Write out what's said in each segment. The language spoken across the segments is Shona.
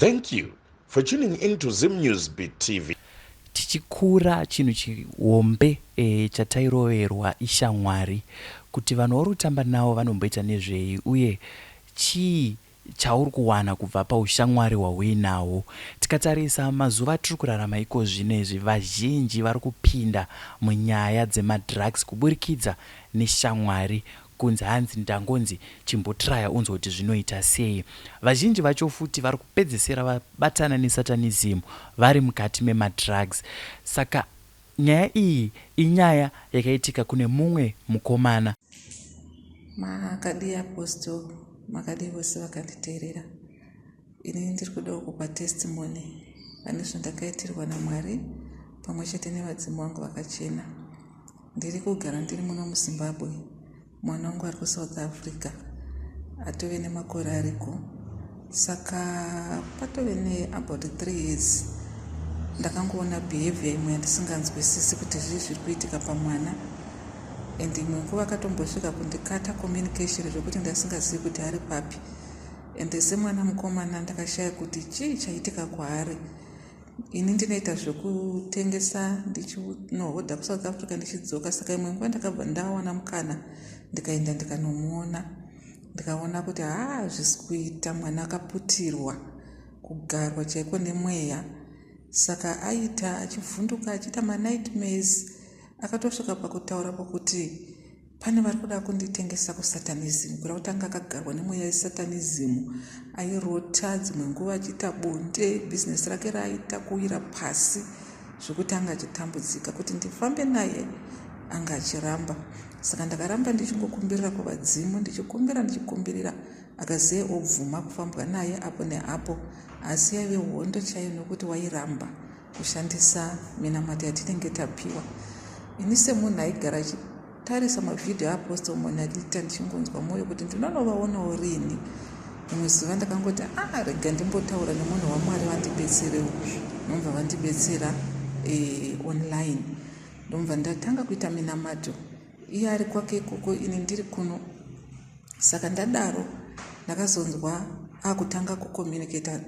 Thank you for tuning in to Zim News Beat TV. Tichikura chinhu chihombe e, chatairoverwa ishamwari kuti vanhu vauri kutamba navo vanomboita nezvei uye chii chauri kuwana kubva paushamwari hwauinahwo. Tikatarisa mazuva atiri kurarama iko zvino izvi vazhinji vari kupinda munyaya dzemadrugs kuburikidza neshamwari kunzi hanzi ndangonzi chimbotraya unzwe kuti zvinoita sei. Vazhinji vacho futi vari kupedzesera vabatana nesatanism vari mukati memadrugs. Saka nyaya iyi inyaya yakaitika kune mumwe mukomana. Makadii Apostle, makadii vose vakanditeerera. Ini ndiri kudawo kupa testimony pane zvandakaitirwa naMwari pamwe chete nevadzimu vangu vakachena. Ndiri kugara ndiri muno muZimbabwe, mwana wangu ari kuSouth Africa atove nemakore ariko saka patove neabout three years ndakangoona behavior imwe yandisinganzwisisi kuti zvii zviri kuitika pamwana and imwe nguva akatombosvika kundikata communication zvekuti ndasingazivi kuti ari papi and semwana mukomana ndakashaya kuti chii chaitika kwaari Ini ndinoita zvekutengesa ndichinohodha kuSouth Africa ndichidzoka saka imwe nguva ndakabva ndawana mukana ndikaenda ndikanomuona ndikaona kuti haa zvisi kuita mwana akaputirwa kugarwa chaiko nemweya saka aita achivhunduka achiita manightmares akatosvika pakutaura pakuti Pane vari kuda kunditengesa kusatanism kureva kuti anga akagarwa nemweya yesatanism airota dzimwe nguva achiita bonde bhizinesi rake raaita kuwira pasi zvekuti anga achitambudzika kuti ndifambe naye anga achiramba saka ndakaramba ndichingokumbirira kuvadzimu ndichikumbira ndichikumbirira akazee obvuma kufambwa naye apo neapo asi yaive hondo chaiyo nokuti wairamba kushandisa minamato yatinenge tapiwa. Ini semunhu aigara achitarisa mavhidhiyo aApostle Monalita ndichingonzwa mwoyo kuti ndinonovaonawo rini. Rimwe zuva ndakangoti ah, rega ndimbotaura nemunhu waMwari vandibetserewo. Ndomva vandibetsera e, online. Ndomva ndatanga kuita minamato. Iye ari kwake ikoko ini ndiri kuno. Saka ndadaro ndakazonzwa akutanga kucommunicata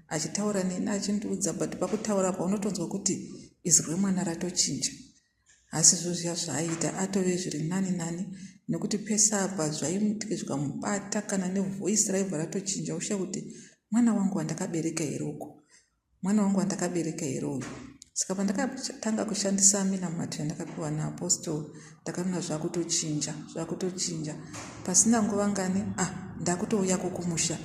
achitaura neni achindiudza but pakutaura apa unotonzwa kuti izwi remwana ratochinja asi zvo zviya zvaaiita atove zviri nani nani nekuti pese apa zvaimuti zvikamubata kana nevoice raibva ratochinja ushaya kuti mwana wangu wandakabereka here uku mwana wangu wandakabereka here uyu saka pandakatanga kushandisa minamato yandakapiwa naapostle ndakaona zvakutochinja zvakutochinja pasina nguva ngani ah ndakutouyako kumusha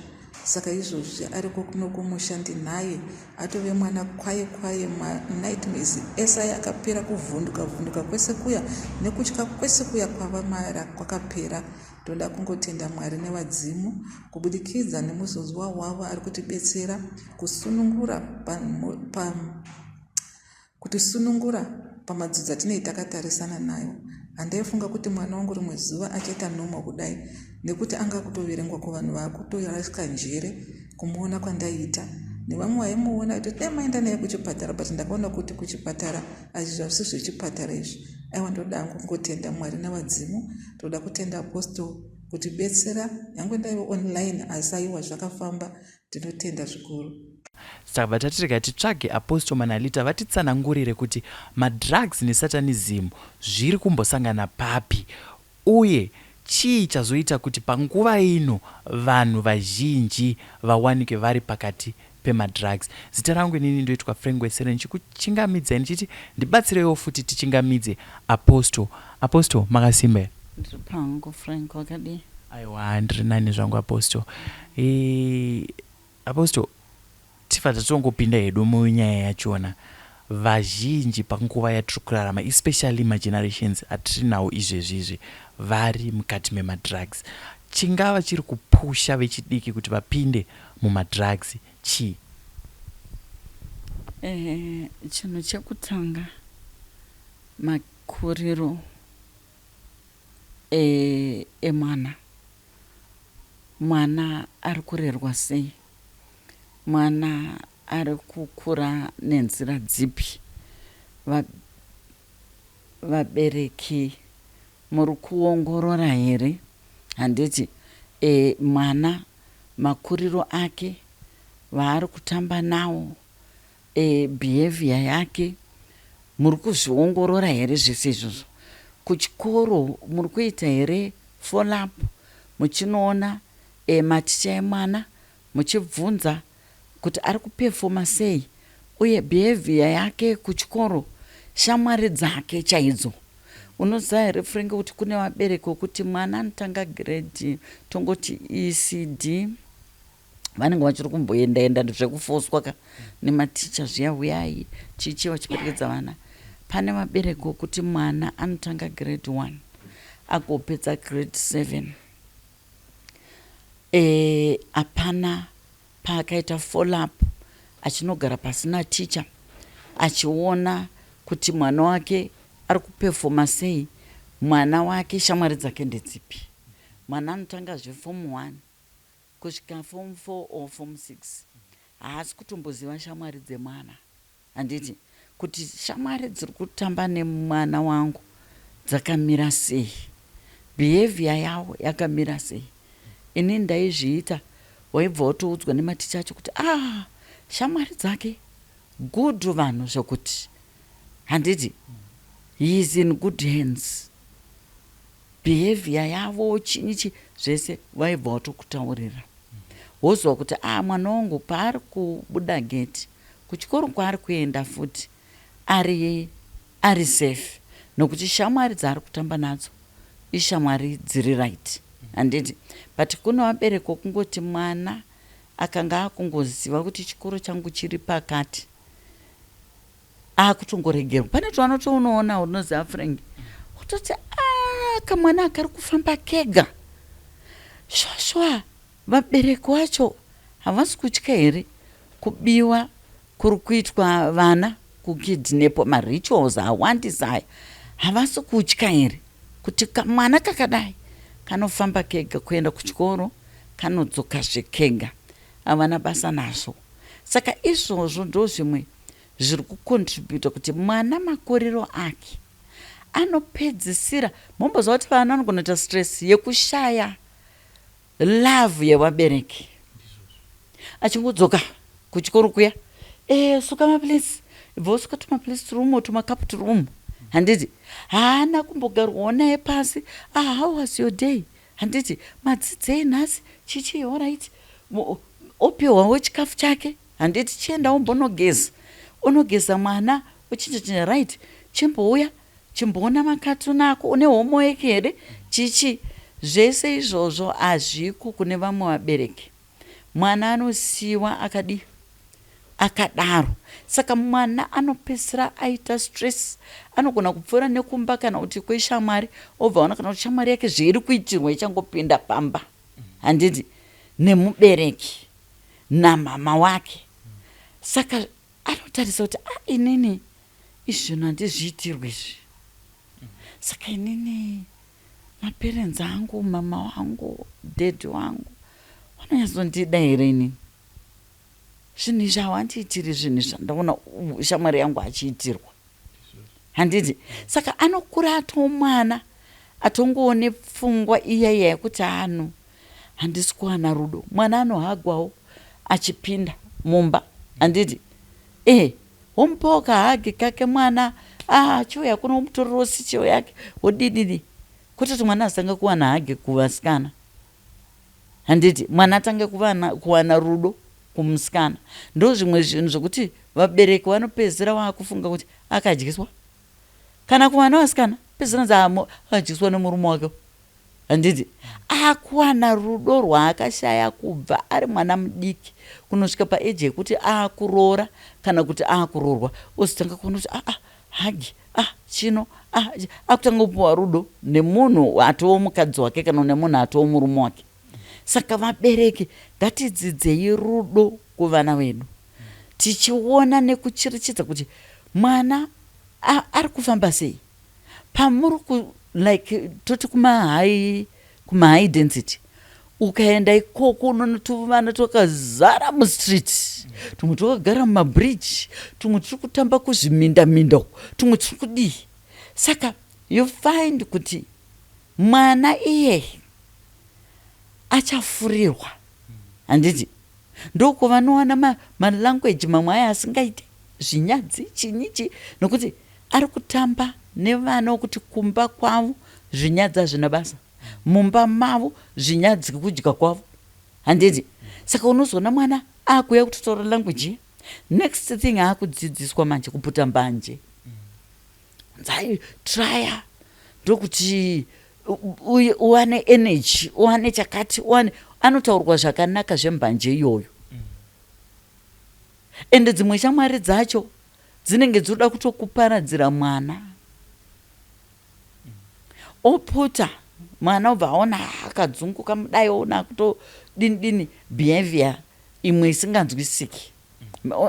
Saka izvozvi ariko kuno kumusha ndinaye atove mwana kwaye kwaye manightmares ese aya akapera kuvhunduka vhunduka kwese kuya nekutya kwese kuya kwava mara kwakapera ndoda kungotenda Mwari nevadzimu kubudikidza nemuzodziwa wavo ari kutibetsera kusunungura pa, pa Kutisunungura pamadzudzi atinei takatarisana nayo. Handaifunga kuti mwana wangu rimwe zuva achaita normal kudai nekuti anga akutoverengwa kuvanhu vakutorasika njere kumuona kwandaiita. Nevamwe vaimuona vaitoti dai maenda naye kuchipatara but ndakaona kuti kuchipatara azvi zvazvisi zvechipatara izvi. Aiwa ndoda hangu kungotenda Mwari navadzimu. Ndoda kutenda Apostle kutibetsera nyangwe ndaive online asi aiwa zvakafamba Ndinotenda zvikuru. Takabva tati rega titsvage Apostle Manalita vatitsanangurire kuti madrugs nesatanism zviri kumbosangana papi uye chii chazoita kuti panguva ino vanhu vazhinji vawanike vari pakati pemadrugs. Zita rangu inini ndoitwa Frank Wesere ndichikuchingamidzai ndichiti ndibatsireiwo futi tichingamidze Apostle. Apostle makasimba here? Ndiri pangu Frank wakadii? Aiwa ndiri nani zvangu Apostle. E, Apostle tifa tatongopinda hedu munyaya yachona vazhinji panguva yatiri kurarama especially magenerations atiri nawo izvezvi izvi vari mukati memadrugs chingava chiri kupusha vechidiki kuti vapinde mumadrugs chii? Eh, chinhu chekutanga makuriro e, emwana mwana ari kurerwa sei mwana ari kukura nenzira dzipi vabereki muri kuongorora here handiti e, mwana makuriro ake. Vaari kutamba nawo, behavior yake, muri kuzviongorora here zvese izvozvo? Kuchikoro muri kuita here follow up, muchinoona maticha emwana, muchibvunza kuti ari kupefoma sei, uye behavior yake kuchikoro, shamwari dzake chaidzo? Unoziva here, Frank, kuti kune vabereki wekuti mwana anotanga grade, tongoti ECD, vanenge vachiri kumboendaenda zvekufoswa ka nematicha zviya, uyai chichi, vachiperekedza vana. Pane vabereki wekuti mwana anotanga grade 1 agopedza grade 7, hapana paakaita follow up, achinogara pasina ticha, achiona kuti mwana wake ari kupefoma sei, mwana wake shamwari dzake ndedzipi. Mwana anotanga zveform 1 kusvika form 4 or form 6, haasi kutomboziva shamwari dzemwana, handiti? Kuti shamwari dziri kutamba nemwana wangu dzakamira sei, behavior yavo yakamira sei. Ini ndaizviita, waibva watoudzwa nematicha acho kuti, "Ah, shamwari dzake good vanhu zvokuti, handiti? He is in good hands." Behavior yavo, chinyi chi, zvese vaibva watokutaurira, wozwa kuti, "A, ah, mwana wangu paari kubuda gate kuchikoro kwaari kuenda futi ari safe, nokuti shamwari dzaari kutamba nadzo ishamwari dziri right," handiti? But kune vabereki wokungoti mwana akanga akungoziva kuti chikoro changu chiri pakati, akutongoregerwa. Pane twana tounoona, unoziva, Frank, kutoti a kamwana akari kufamba kega shwashwa. Vabereki vacho havasi kutya here kubiwa kuri kuitwa vana, kukidnapwa, marituals awandisa aya? Havasi kutya here kuti kamwana kakadai kanofamba kega kuenda kuchikoro, kanodzokazve kega? Havana basa nazvo. Saka izvozvo ndo zvimwe zviri kucontributa kuti mwana makuriro ake anopedzisira, momboziva kuti vana vanogona kuita stress yekushaya love yevabereki. Achingodzoka kuchikoro kuya, suka maplates, ibva wasuka tumaplates turumo, tumakapu turumo, handiti? Haana kumbogarwawo naye pasi. "Ah, how was your day?" handiti? "Madzidzei nhasi?" Chichi, alright, opiwawo chikafu chake, handiti? "Chienda umbonogeza." Unogeza mwana, uchinja chinja, right, "Chimbouya, chimboona makatuni ako. Une homework here?" Chichi, zvese izvozvo hazviko kune vamwe vabereki. Mwana anosiyiwa akadi akadaro. Saka mwana anopedzisira aita stress. Anogona kupfuura nekumba kana kuti kweshamwari, obva aona kana kuti shamwari yake zveiri kuitirwa ichangopinda pamba, handiti, nemubereki namama wake. Saka anotarisa kuti, "A, inini izvi zvinhu handizviitirwe izvi. Saka inini maparents angu, mama wangu, daddy wangu vanonyatsondida here? Inini zvinhu izvi hawandiitiri, zvinhu zvandaona shamwari yangu achiitirwa, handiti?" Saka anokura atomwana atongoone pfungwa iya iya yekuti, "Anu handisi kuwana rudo." Mwana anohagwawo achipinda mumba, handiti? Womupawo kahug kake mwana. Ah, chiuya kuno, womutorerawo sichiyo yake, wodididi, kwete kuti mwana azotanga kuwana hug kuvasikana, handiti? Mwana atange kuwana rudo kumusikana. Ndo zvimwe zvinhu zvokuti vabereki vanopedzisira vaakufunga kuti akadyiswa. Kana kuvana vasikana, pedzisira nzi akadyiswa nemurume wake, handiti? Akuwana rudo rwaakashaya kubva ari mwana mudiki kunosvika paage yekuti aakuroora kana kuti aakuroorwa, ozotanga kuona kuti, "Aa, hug, ah, chino, ah." Akutanga kupiwa rudo nemunhu atoo mukadzi wake kana nemunhu atoo murume wake. Saka vabereki, ngatidzidzei rudo kuvana vedu, tichiona nekucherechedza kuti mwana ari kufamba sei. Pamuri ku, like toti kumahigh density, ukaenda ikoko unoona tuvana twakazara mustreet, tumwe twakagara mumabridge, tumwe turi kutamba kuzviminda-minda uko, tumwe turi kudii. Saka you find kuti mwana iyeye achafurirwa, handiti? Ndokwavanowana malanguage mamwe aya asingaite zvinyadzi chinyichi, nokuti ari kutamba nevana wokuti kumba kwavo zvinyadzi hazvina basa, mumba mavo zvinyadzi kudya kwavo, handiti? Saka unozoona mwana akuuya kutotaura language iya. Next thing, aakudzidziswa manje kuputa mbanje. Nzai trya ndokuti uwane energy, uwane chakati, uwane. Anotaurwa zvakanaka zvembanje iyoyo. Ende dzimwe shamwari dzacho dzinenge dzoda kutokuparadzira mwana. Oputa, mwana obva aona akadzunguka mudai, oona kutodini dini, behavior imwe isinganzwisiki.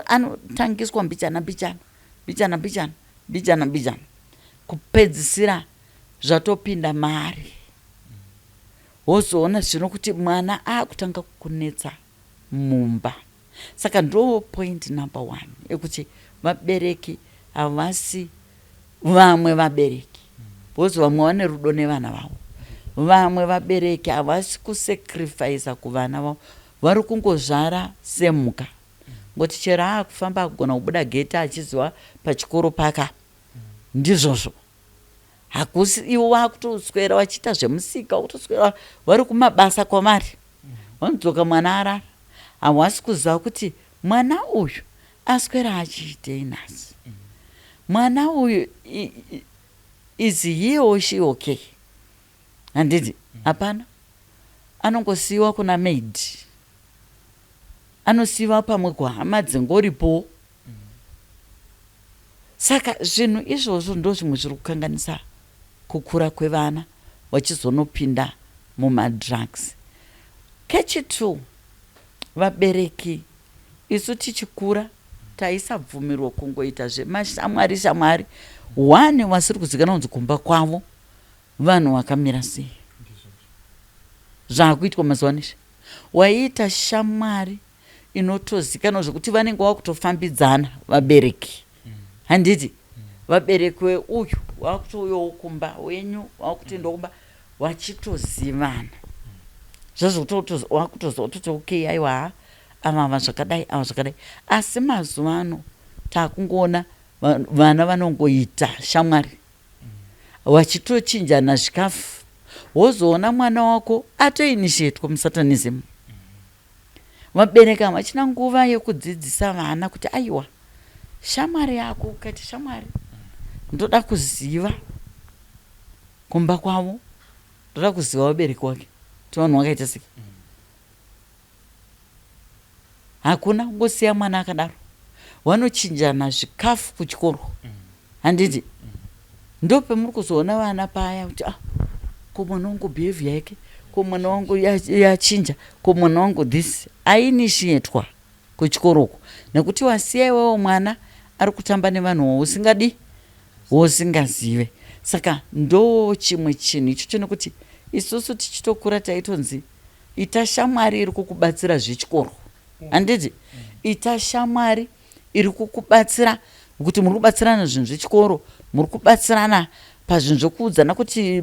Anotangiswa mbichana mbichana, mbichana mbichana, mbichana mbichana, kupedzisira zvatopinda mari. Wozoona zvino kuti mwana akutanga kunetsa mumba. Saka ndo point number one yekuti vabereki havasi, vamwe vabereki, because vamwe vane rudo nevana vavo, vamwe vabereki havasi kusacrifica kuvana vavo. Vari kungozvara semhuka, ngoti chero aakufamba akugona kubuda gate achiziva pachikoro paka ndizvozvo. Hakusi ivo vakutoswera vachiita zvemusika, kutoswera vari kumabasa kwavari, vanodzoka mwana arara. Havasi kuziva kuti mwana uyu aswera achiitei nhasi, mwana uyu is he or she okay, handiti? Hapana, anongosiyiwa kuna maid, anosiyiwa pamwe kuhama dzingoripo. Saka zvinhu izvozvo ndo zvimwe zviri kukanganisa kukura kwevana vachizonopinda mumadrugs. Kechi2, vabereki, isu tichikura taisabvumirwa kungoita zvemashamwari shamwari one vasiri kuzikanwa kunzi kumba kwavo vanhu vakamira sei. Zvaakuitwa mazuva ano izvi, waiita shamwari inotozikanwa zvekuti vanenge vakutofambidzana vabereki, handiti? Vabereki veuyu vakutouyawo kumba wenyu, vakutoendawo kumba vachitozivana. Zvazvowakutoziva kutoti okay, aiwa, ha, ava zvakadai, ava zvakadai. Asi mazuva ano takungoona vana vanongoita shamwari vachitochinjana zvikafu. Wozoona mwana wako atoinitiatwa musatanism. Vabereki havachina nguva yekudzidzisa vana kuti aiwa, shamwari yako, ukaita shamwari, ndoda kuziva kumba kwavo, ndoda kuziva vabereki wake kuti vanhu vakaita sei. Hakuna, kungosiya mwana akadaro. Vanochinjana zvikafu kuchikoro, handiti? Ndo pamuri kuzoona vana paya kuti, ah, ko mwana wangu behavior yake, ko mwana wangu yachinja, ko mwana wangu this. Ainitiatwa kuchikoro uko nekuti wasiya iwewo mwana ari kutamba nevanhu wausingadi, wausingazive. Saka ndo chimwe chinhu ichocho, nekuti isusu tichitokura taitonzi ita shamwari iri kukubatsira zvechikoro, handiti? Ita shamwari iri kukubatsira kuti muri kubatsirana zvinhu zvechikoro, muri kubatsirana pazvinhu zvokuudzana kuti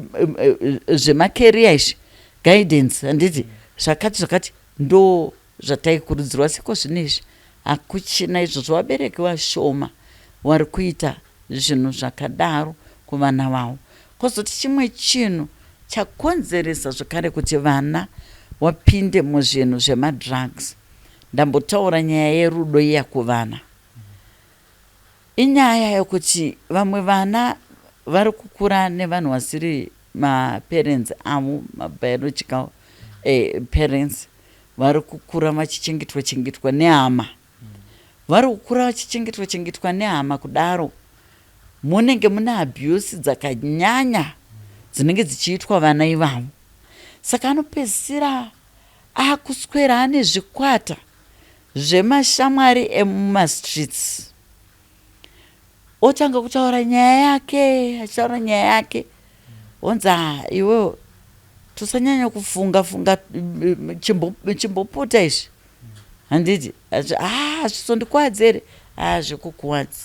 zvemacareer izvi, guidance, handiti? Zvakati zvakati, ndo zvataikurudzirwa. Seko zvino izvi hakuchina izvozvo. Vabereki vashoma vari kuita zvinhu zvakadaro kuvana vavo. Kwozoti chimwe chinhu chakonzeresa zvakare kuti vana vapinde muzvinhu zvemadrugs, ndambotaura nyaya yerudo iya kuvana, inyaya yekuti vamwe vana vari kukura nevanhu vasiri maparents avo, mabiological parents. Vari kukura vachichengetwa chengetwa nehama, vari kukura vachichengetwa chengetwa nehama. Kudaro munenge mune abuse dzakanyanya dzinenge dzichiitwa vana ivavo. Saka anopedzisira akuswera ane zvikwata zvemashamwari emumastreets, otanga kutaura nyaya yake, achitaura nyaya yake, onzi, "Ah, iwewe tosanyanya kufunga funga, chimboputa izvi, handiti?" "Ah, zvisondikwadzi here?" "Ah, zvikukuwadzi,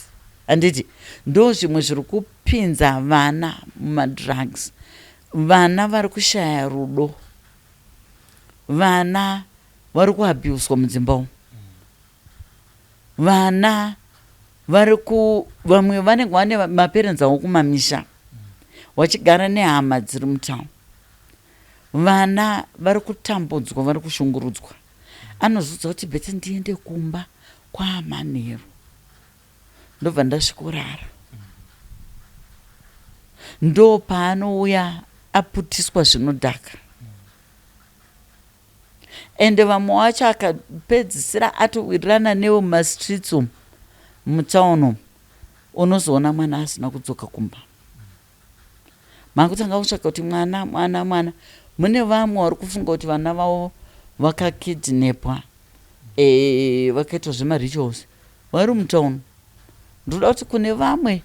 handiti?" Ndo zvimwe zviri kupinza vana mumadrugs. Vana vari kushaya rudo, vana. vari kuabhuswa mudzimba umu. Vana vari ku vamwe vanenge vane maparents avo kumamisha, vachigara nehama dziri mutown. Vana vari kutambudzwa, vari kushungurudzwa. Anozudza kuti better ndiende kumba kwamanheru, ndobva ndasvikorara. Ndo paanouya aputiswa zvinodhaka, ende vamwe vacho akapedzisira atowirirana newe mumastreets umu, mutown umu. Unozoona mwana asina kudzoka kumba, makutanga kutsvaka kuti mwana, mwana, mwana. Mune vamwe vari kufunga kuti vana vavo vakakidnapwa, vakaitwa zvemarituals, vari mutown. Ndoda kuti kune vamwe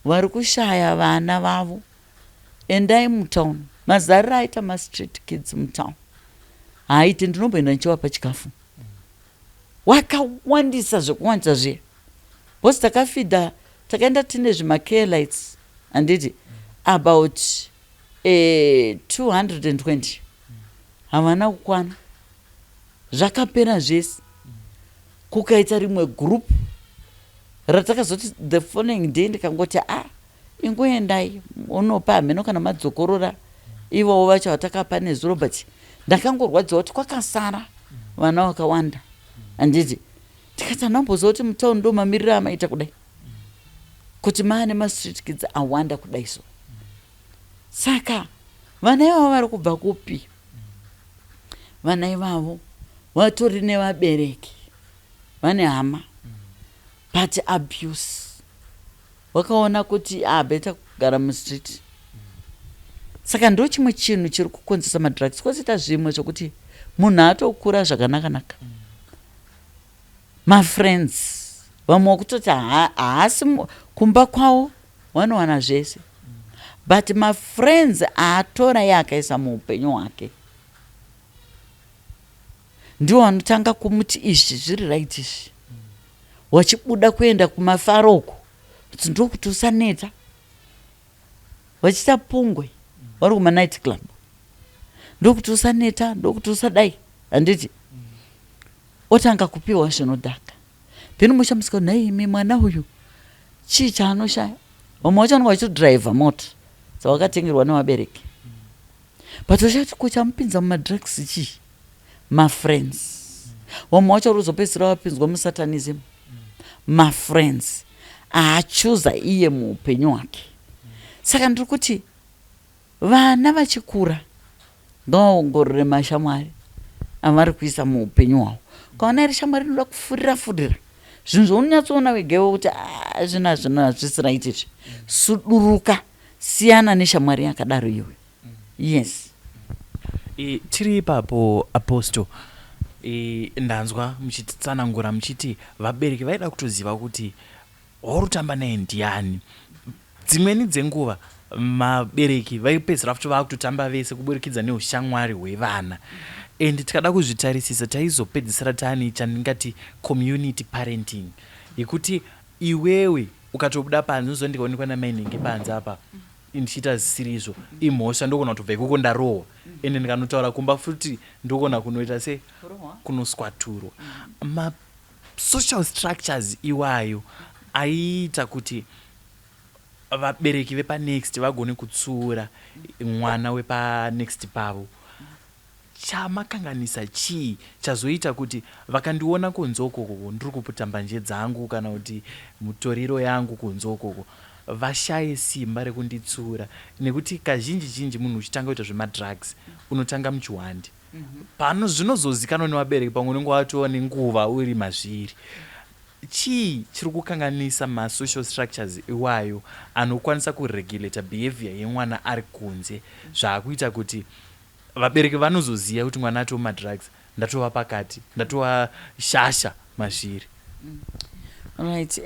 vari kushaya vana vavo, endai mutown. Mazariro aita mastreet kids mutown haaiti. Ndinomboenda ndichivapa chikafu, wakawandisa zvekuwandisa zviya, because takafeeda, takaenda tine zvimacare lights, handiti, about 220, havana kukwana, zvakapera zvese. Kukaita rimwe group ratakazoti the following day, ndikangoti, "A ah, ingoendai unopa hameno kana madzokorora ivowo vacho vatakapa nezuro." But ndakangorwadziwa kuti kwakasara vana vakawanda, handiti? Ndikati handamboziva kuti mutauni ndo mamiriro amaita kudai, kuti maane mastreet kids awanda kudai. So saka vana ivavo vari kubva kupi? Vana ivavo vatori nevabereki, vane hama, but abuse, vakaona kuti ah, better kugara mustreet. Saka ndo chimwe chinhu chiri kukonzesa madrugs. Kwozoita zvimwe zvokuti munhu atokura zvakanaka-naka, mafriends vamwe wakutoti haasi kumba kwavo vanowana zvese, but mafriends aatora iye akaisa muupenyu hwake ndiwo vanotanga kumuti izvi zviri right izvi, wachibuda kuenda kumafaro uko kuti ndokuti usaneta, vachiita pungwe vari kumanight club, ndokuti usaneta, ndokuti usadai, handiti? Otanga kupiwa zvinodhaka, then muchamusika, "Nhaimi, mwana uyu chii chaanoshaya?" Vamwe vacho vanenge vachitodhiraivha mota dzavakatengerwa nevabereki, but vachati, "Ko chamupinza mumadrugs chii?" Mafriends. Vamwe vacho vari kuzopedzisira vapinzwa musatanism, mafriends aachuza iye muupenyu hwake. Saka ndiri kuti vana vachikura ngavaongorore mashamwari avari kuisa muupenyu hwavo. Ukaona iri shamwari inoda kufurira furira zvinhu zvaunonyatsoona wegewo kuti ah, zvinhu hazvino hazvisi right izvi, suduruka, siyana neshamwari yakadaro iyoyo. Yes. Tiri ipapo, Apostle, ndanzwa muchitsanangura muchiti vabereki vaida kutoziva kuti wauri kutamba naye ndiani. Dzimweni dzenguva vabereki vaipedzisira futi vaakutotamba vese kuburikidza neushamwari hwevana, and tikada kuzvitarisisa taizopedzisira taane chandingati community parenting, yekuti iwewe ukatobuda panze, unoziva ndikaonekwa namainenge panze apa ndichiita zvisiri izvo, imhosva, ndogona kutobva ikoko ndarohwa, ende ndikanotaura kumba futi ndogona kunoita se kunoswaturwa. Masocial structures iwayo aiita kuti vabereki vepanext vagone kutsiura mwana wepanext pavo. Chamakanganisa chii chazoita kuti vakandiona kunze ukoko ndiri kuputa mbanje dzangu kana kuti mutoriro yangu kunze ukoko vashaye simba rekunditsiura? Nekuti kazhinji zhinji munhu uchitanga kuita zvemadrugs unotanga muchiwandi, pano zvinozozikanwa nevabereki pamwe unenge watova nenguva uri mazviri. Chii chiri kukanganisa masocial structures iwayo anokwanisa kuregulata behavior yemwana ari kunze, zvaakuita kuti vabereki vanozoziva kuti mwana atova madrugs, ndatova pakati, ndatova shasha mazviri? Right,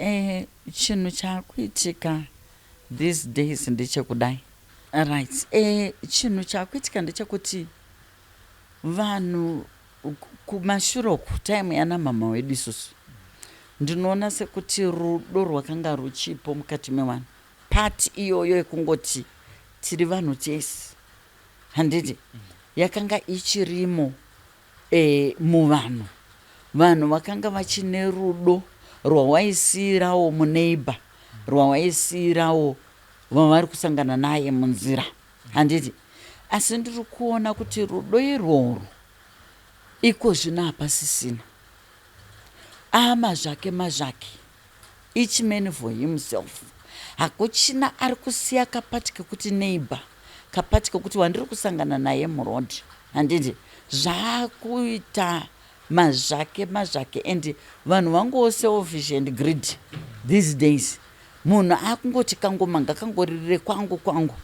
chinhu chaakuitika these days ndechekudai, right? Chinhu chaakuitika ndechekuti vanhu kumashure uku, time yana mama wedu isusu, ndinoona sekuti rudo rwakanga ruchipo mukati mevanhu. Pati iyoyo yekungoti tiri vanhu tese, handiti, yakanga ichirimo. Muvanhu vanhu vakanga vachine rudo rwawaisiyirawo muneighbor, rwawaisiyirawo vavari kusangana naye munzira, handiti? Asi ndiri kuona kuti rudo irworwo iko zvino hapasisina. Amazvake mazvake, each man for himself. Hakuchina ari kusiya kapati kekuti neighbor, kapati kekuti wandiri kusangana naye muroad, handiti? Zvaakuita mazvake mazvake, and vanhu vangowo selfish and greed these days. Munhu akungoti kangoma ngakangoririre kwangu kwangu.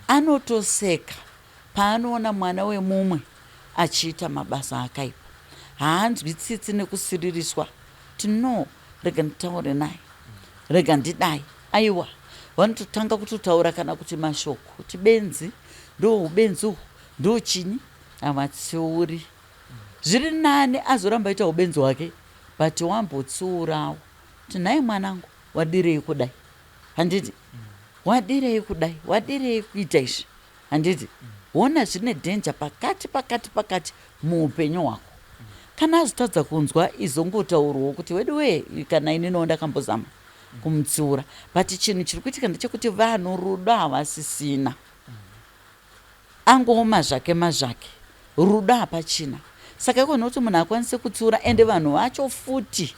Anotoseka paanoona mwana wemumwe achiita mabasa akaipa. Haanzwi tsitsi nekusiririswa kuti no, rega nditaure naye, rega ndidai. Aiwa, vanototanga kutotaura kana kuti mashoko kuti benzi, ndo ubenzi uhu, ndo chinyi. Havatsiuri. Zviri nani azoramba aita ubenzi hwake, but wambotsiurawo kuti nhai mwanangu, wadirei kudai, handiti? Wadirei kudai, wadirei kuita izvi, handiti? Hona zvine dhenja pakati pakati pakati muupenyu hwako. Kana azotadza kunzwa, izongotaurwawo kuti wedu wee, kana ininiwo ndakambozama kumutsiura. But chinhu chiri kuitika ndechekuti vanhu rudo havasisina. Angooma zvake mazvake, rudo hapachina. Saka iko nokuti munhu akwanise kutsiura, ende vanhu vacho futi,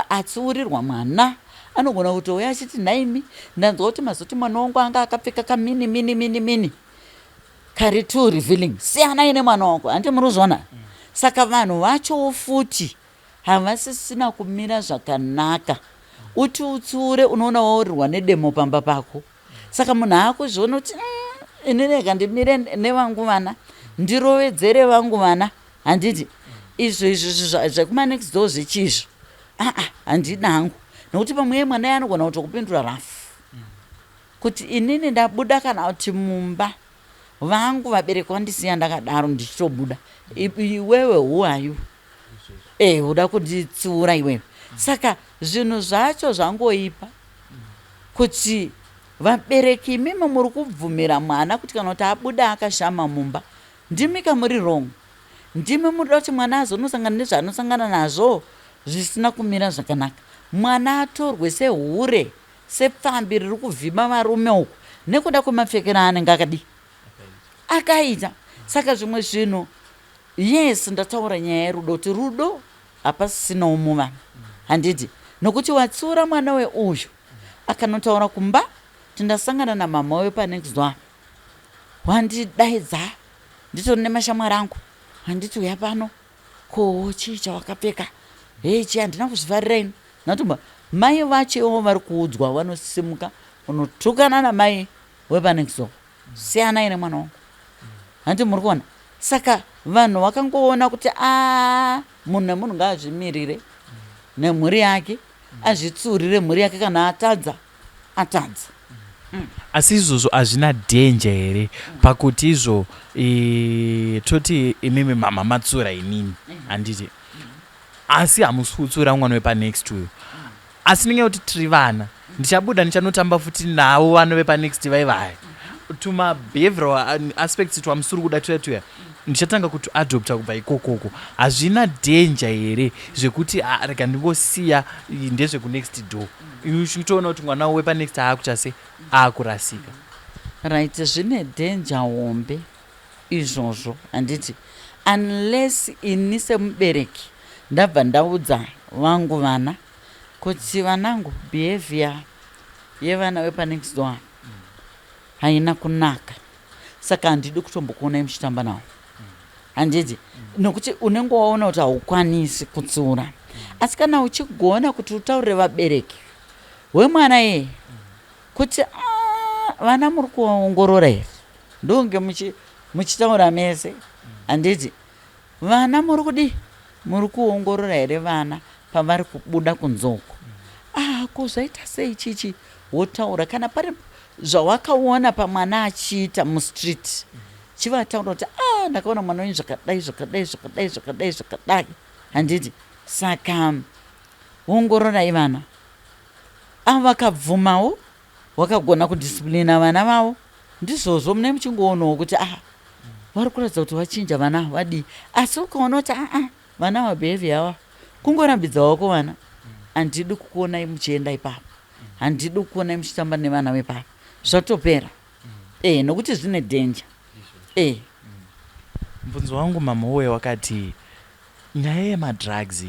atsiurirwa mwana anogona kutouya achiti nhaimi, ndanzwa kuti mazoti mwana wangu anga akapfeka kamini mini mini mini kari too revealing, siyanai nemwana wangu, handi muri kuzviona? Saka vanhu vachowo futi havasisina kumira zvakanaka. Uti utsiure, unoona waurirwa nedemo pamba pako. Saka munhu aakuzviona kuti ini rega ndimire nevangu vana, ndirovedzere vangu vana, handiti? Izvo izvo zvekumanext door zvechizvo, aa, handina hangu, nokuti pamwe iye mwana iye anogona kutokupindura rafu kuti inini ndabuda kana kuti mumba vangu vabereki vandisiya ndakadaro ndichitobuda, iwewe who are you uda kunditsiura iwewe? Saka zvinhu zvacho zvangoipa kuti vabereki imimi muri kubvumira mwana kuti kana kuti abuda akashama mumba, ndimi kamuri wrong. Ndimi munoda kuti mwana azonosangana nezvaanosangana nazvo zvisina kumira zvakanaka. Mwana atorwe sehure, sepfambi riri kuvhima varume uku nekuda kwemapfekero aanenge akadii akaita. Saka zvimwe zvinhu, yes, ndataura nyaya yerudo kuti rudo hapasisinawo muvanhu, handiti? Nokuti watsiura mwana weuyu, akanotaura kumba kuti ndasangana namama wepanext door, wandidaidza nditori nemashamwari angu, handiti? Uya pano, ko chii chawakapfeka? Hei, chii, handina kuzvifarira ini. Natomba mai vacho ivo vari kuudzwa vanosimuka unotukana namai wepanext door, siyanai nemwana wangu, handiti muri kuona? Saka vanhu vakangoona kuti a munhu nemunhu ngaazvimirire nemhuri yake, azvitsiurire mhuri yake, kana atadza atadza. Asi izvozvo hazvina dhenja here pakuti izvo toti imimi mama matsura inini, handiti? Asi hamusi kutsura mwana wepanext uyo. Asi ndinge kuti tiri vana, ndichabuda ndichanotamba futi navo vana vepanext vaivaya. Tuma behavioral aspects twamusuri kuda tuya tuya ndichatanga kutuadopta kubva ikokoko. Hazvina dhenja here zvekuti ah, rega ndingosiya, ndezvekunext door, uchitoona kuti mwana wepanext aakuita se aakurasika? Right, zvine dhenja hombe izvozvo, handiti? Unless ini semubereki ndabva ndaudza vangu vana kuti vanangu, behavior yevana vepanext door haina kunaka, saka handidi kutombokuonai muchitamba navo, handiti? Nokuti unenge waona kuti haukwanisi kutsiura. Asi kana uchigona kuti utaurire vabereki wemwana iyeye kuti "Ah, vana muri kuvaongorora here?" Ndonge muchitaura mese, handiti? Vana muri kudii, muri kuongorora here vana pavari kubuda kunzoko? Ah, ko zvaita sei chichi? Wotaura kana pari zvawakaona pamwana achiita mustreet, chivataura kuti ah, ndakaona mwana wenyu zvakadai zvakadai zvakadai zvakadai zvakadai, handiti? Saka ongororai vana avo. Vakabvumawo, wakagona kudisciplina vana vavo, ndizvozvo mune muchingoonawo kuti ah. Vari kuratidza kuti vachinja vana, vadii. Asi ukaona kuti aa, vana vabehaviour yava kungorambidza wako vana, handidi kukuonai muchienda ipapo, handidi kukuonai muchitamba nevana vepapo, zvatopera. E, nokuti zvine danger e. Mubvunzo wangu, mama, uye wakati nyaya yemadrugs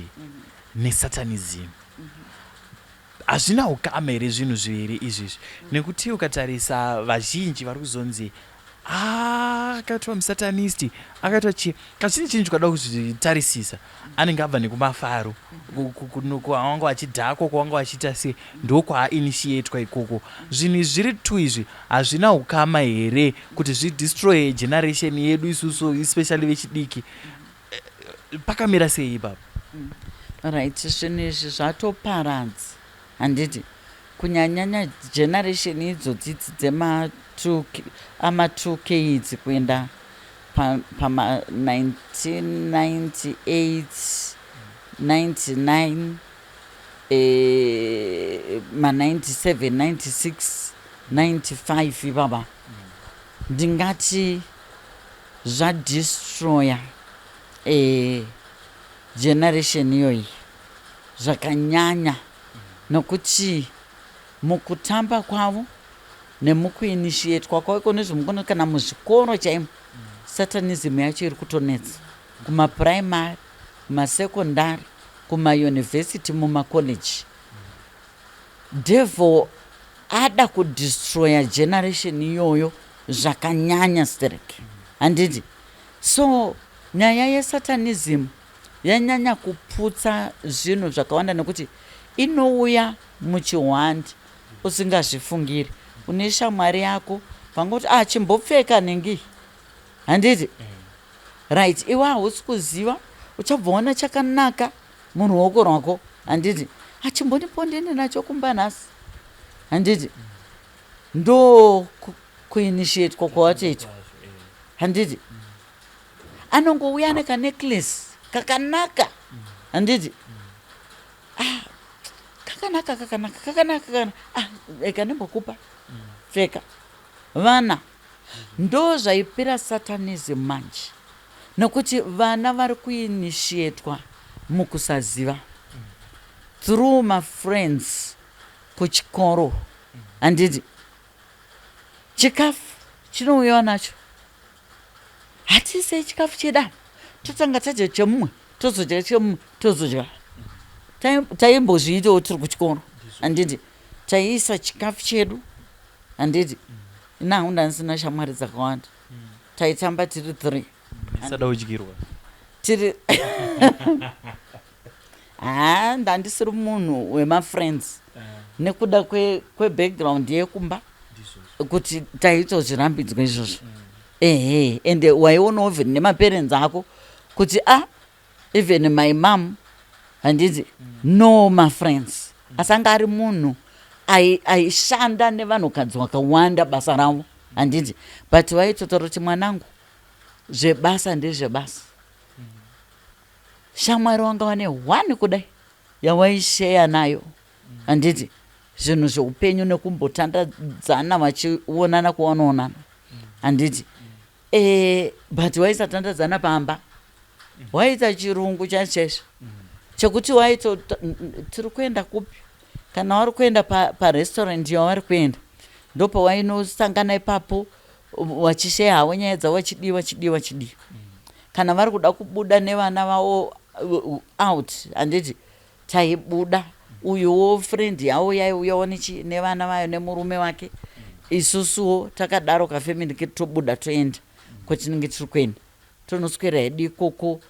nesatanism hazvina ukama here, zvinhu zviviri izvizvi? Nekuti ukatarisa vazhinji vari kuzonzi akaitwa musatanist, akaitwa chii. Kazhinji chinji ukada kuzvitarisisa, anenge abva nekumafaro kwavanga vachidhakwa, kwavanga vachiita sei, ndokwaainitiatwa ikoko. Zvinhu izvi zviri two izvi hazvina ukama here kuti zvidestroye generation yedu isusu, especially vechidiki? Pakamira sei ipapo? Right, zvinhu izvi zvatoparadza, handiti? Kunyanyanya generation idzodzi dzema ama 2K idzi kuenda pama 1998, 99, ma97, 96, 95 ipapa, ndingati zvadestroya generation iyoyi zvakanyanya, nokuti mukutamba kwavo nemukuinitiatwa kwavo nezvemukona, kana muzvikoro chaimo, satanism yacho iri kutonetsa kumapuraimary, kumasekondari, kumayunivhesiti, mumakoleji. Devil ada kudestroya generation iyoyo zvakanyanya sterek, handiti? So nyaya yesatanism yanyanya kuputsa zvinhu zvakawanda, nekuti inouya muchihwandi usingazvifungiri. Une shamwari yako, vangoti, "Ah, chimbopfeka nhingi," handiti? Right, iwe hausi kuziva, uchabva waona chakanaka muruoko rwako, handiti? "Achimbonipo ndiende nacho kumba nhasi," handiti? Ndo kuinitiatwa kwawatoitwa, handiti? Anongouya ane kanecklace kakanaka, handiti? "Ah, kakanaka, kakanaka, kakanaka, kakanaka. Ah, eka ndimbokupa, pfeka." Vana ndo zvaipira satanism manje, nokuti vana vari kuinitiatwa mukusaziva through mafriends kuchikoro, handiti? Chikafu chinouyiwa nacho, hatisei chikafu chedu, totanga tadya chemumwe, tozodya chemumwe, tozodya. Taimbozviitawo tiri kuchikoro, handiti? Taiisa chikafu chedu, handiti? Inahangu ndandisina shamwari dzakawanda, taitamba tiri three. Sada kudyirwa. Tiri, ha, ndandisiri munhu wemafriends nekuda kwebackground yekumba, kuti taitozvirambidzwa izvozvo. Ehe, ende waionawo even nemaparents ako kuti a ah, even my mom, handiti, no mafriends, asi anga ari munhu aishanda nevanhukadzi vakawanda, basa ravo, handiti? But vaitotaura kuti, "Mwanangu, zvebasa ndezvebasa." Shamwari wanga wane one kudai yawaisheya nayo, handiti, zvinhu zveupenyu nekumbotandadzana vachionana kwavanoonana, handiti? But waisatandadzana pamba, waita chirungu chaizvo chaizvo chekuti waito tiri kuenda kupi, kana vari kuenda parestaurant yavari kuenda, ndopawainosangana ipapo vachisheya havo nyaya dzavo, vachidii, vachidii, vachidii. Kana vari kuda kubuda nevana vavo out, handiti, taibuda, uyuwo friend yavo yaiuyawo nevana vayo nemurume wake, isusuwo takadaro kafamily kedu, tobuda toenda kwatinenge tiri kuenda, tonoswera hedu ikoko,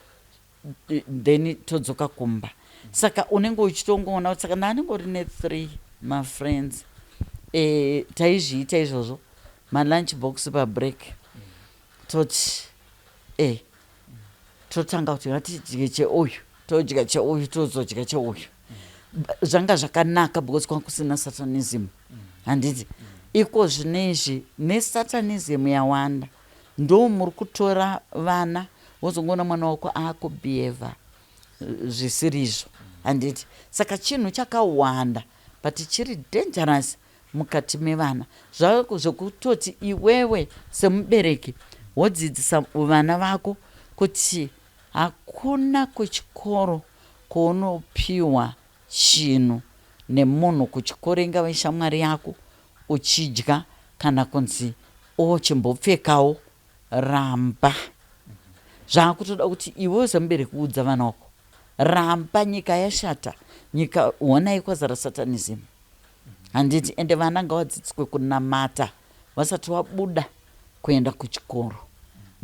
then todzoka kumba. Saka unenge uchitongoona kuti saka ndaanengori nethree mafriends. Taizviita izvozvo, malunch box pabreak, toti totanga kuti ngatidye cheuyu, todya cheuyu, tozodya cheuyu. Zvanga zvakanaka because kwanga kusina satanism, handiti? Iko zvinezvi nesatanism yawanda, ndo muri kutora vana, wozongoona mwana wako akubehava zvisiri izvo, handiti? Saka chinhu chakawanda, but chiri dangerous mukati mevana, zvekutoti iwewe semubereki Wodzidzisa vana vako kuti hakuna kuchikoro kwaunopiwa chinhu nemunhu kuchikoro, ingave shamwari yako, uchidya kana kunzi ochimbopfekawo, ramba. Zvaakutoda kuti iwewe semubereki uudza vana vako, ramba, nyika yashata, nyika honai kwazara satanism, handiti? Ende vana ngavadzidziswe kunamata vasati vabuda kuenda kuchikoro.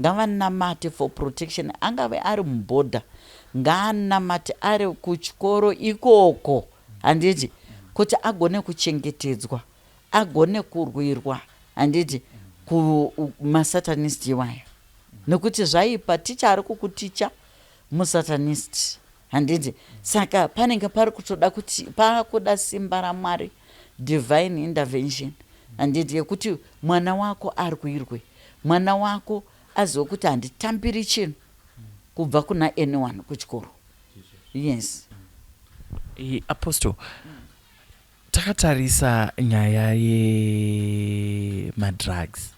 Ngavanamate for protection. Angave ari mubhodha, ngaanamate ari kuchikoro ikoko, handiti, kuti agone kuchengetedzwa, agone kurwirwa, handiti, kumasatanist iwaya, nekuti zvaipa ticha ari kukuticha musatanist, handiti? Saka panenge pari kutoda kuti paakuda simba raMwari, divine intervention, handiti, yekuti mwana wako arwirwe, mwana wako azive kuti handitambiri chinhu kubva kuna anyone kuchikoro. Yes. Apostle, takatarisa nyaya yemadrugs,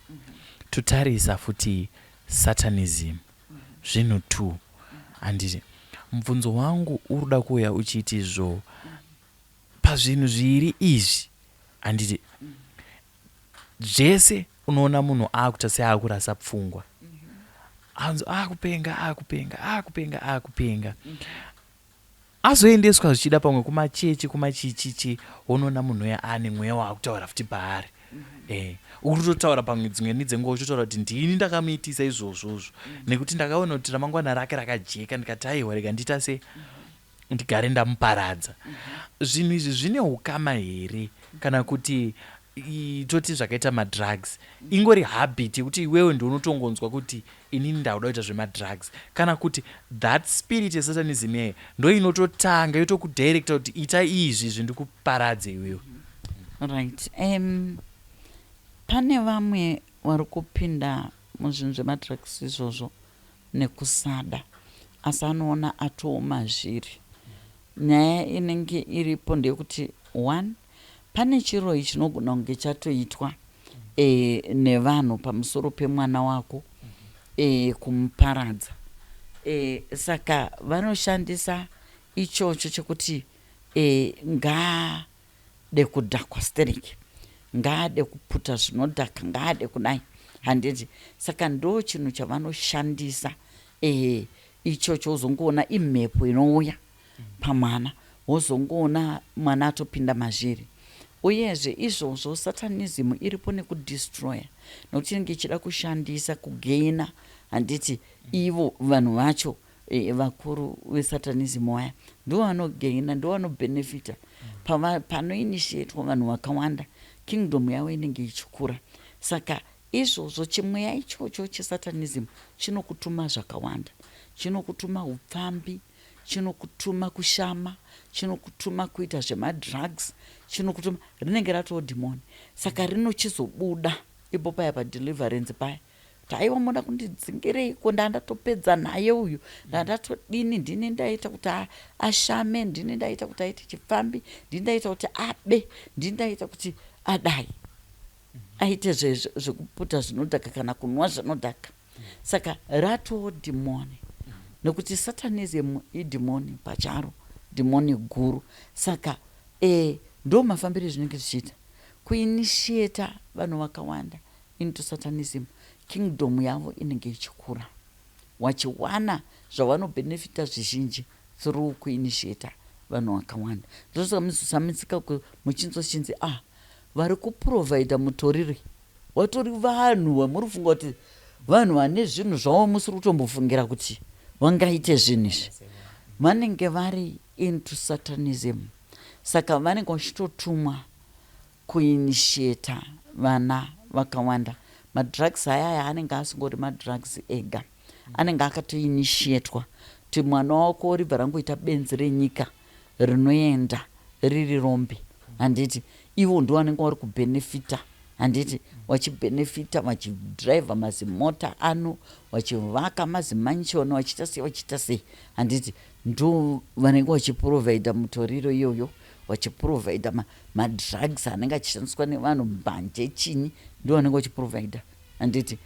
totarisa futi satanism, zvinhu two, handiti? Mubvunzo wangu uri kuda kuuya uchiti zvo pazvinhu zviri izvi, handiti, zvese unoona munhu akuita seakurasa pfungwa, anzi akupenga, akupenga, akupenga, akupenga, azoendeswa zvichida pamwe kumachechi, kumachichichi, wonoona munhu uya ane mweya waakutaura futi paari. Uri kutotaura pamwe dzimweni dzenguva uchitotaura kuti ndini ndakamuitisa izvozvozvo nekuti ndakaona kuti ramangwana rake rakajeka, ndikati aiwa, rega ndiita se ndigare ndamuparadza. Zvinhu izvi zvine ukama here, kana kuti toti zvakaita madrugs ingori habit yekuti iwewe ndiunotongonzwa kuti inini ndakuda kuita zvemadrugs, kana kuti that spirit yesatanism yayo ndo inototanga yotokudirecta kuti ita izvi zvindikuparadze iwewe? Right, pane vamwe vari kupinda muzvinhu zvemadrugs izvozvo nekusada, asi anoona atooma zviri. Nyaya inenge iripo ndeyekuti, one, pane chiroyi chinogona kunge chatoitwa nevanhu pamusoro pemwana wako kumuparadza. Saka vanoshandisa ichocho chekuti ngaade kudhakwa stereki, ngaade kuputa zvinodhaka, ngaade kudai, handiti? Saka ndo chinhu chavanoshandisa ichocho. Wozongoona imhepo inouya pamwana, wozongoona mwana atopinda mazviri. Uyezve izvozvo, satanism iripo nekudestroya, nokuti inenge ichida kushandisa kugaina, handiti? Ivo vanhu vacho, vakuru vesatanism vaya, ndo vanogaina, ndo vanobhenefita panoinitiatwa vanhu vakawanda. Kingdom yavo inenge ichikura. Saka izvozvo, chimweya ichocho chesatanism chinokutuma zvakawanda. Chinokutuma upfambi, chinokutuma kushama, chinokutuma kuita zvemadrugs, chinokutuma. Rinenge ratoo dhimoni, saka rinochizobuda ipo paya padeliverance paya kuti aiwa, muda kundidzingireiko? Ndandatopedza naye uyu, ndandatodini? Ndini ndaita kuti ashame, ndini ndaita kuti aite chipfambi, ndini ndaita kuti abe, ndini ndaita kuti adai, aite zvekuputa zvinodhaka kana kunwa zvinodhaka. Saka ratoo dhimoni, nekuti satanism idhimoni pacharo, dhimoni guru. Saka ndo mafambiro ezvinenge zvichiita kuinitiata vanhu vakawanda into satanism. Kingdom yavo inenge ichikura, wachiwana zvavanobhenefita zvizhinji through kuinitiata vanhu vakawanda. Ndosaka muzosamisika muchinzwa chinzi, ah, vari kuprovhaidha mutoriri vatori vanhu vamuri kufunga kuti vanhu vane zvinhu zvavo, musiri kutombofungira kuti vangaite zvinhu izvi. Vanenge vari into satanism, saka vanenge vachitotumwa kuinitiata vana vakawanda. Madrugs ayaya anenge asingori madrugs ega, anenge akatoinitiatwa kuti mwana wako ribva rangoita benzi renyika rinoenda riri rombe, handiti? Ivo ndo vanenge vari kubhenefita, handiti? Vachibhenefita, vachidhiraivha mazimota ano, vachivaka mazimansion, vachiita sei, vachiita sei, handiti? Ndo vanenge vachiprovhaidha mutoriro iyoyo, vachiprovhaidha madrugs anenge achishandiswa nevanhu, mbanje, chinyi, ndo vanenge vachiprovhaidha, handiti?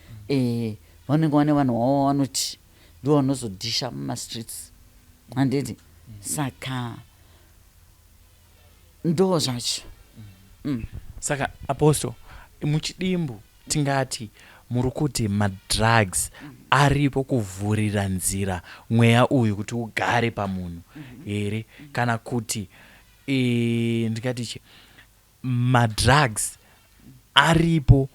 Vanenge vane vanhu vavo vanoti ndo vanozodhisha mumastreets, handiti? Saka ndo zvacho. Saka Apostle, muchidimbu tingati muri kuti madrugs aripo kuvhurira nzira mweya uyu kuti ugare pamunhu here, kana kuti ndingati chi, madrugs aripo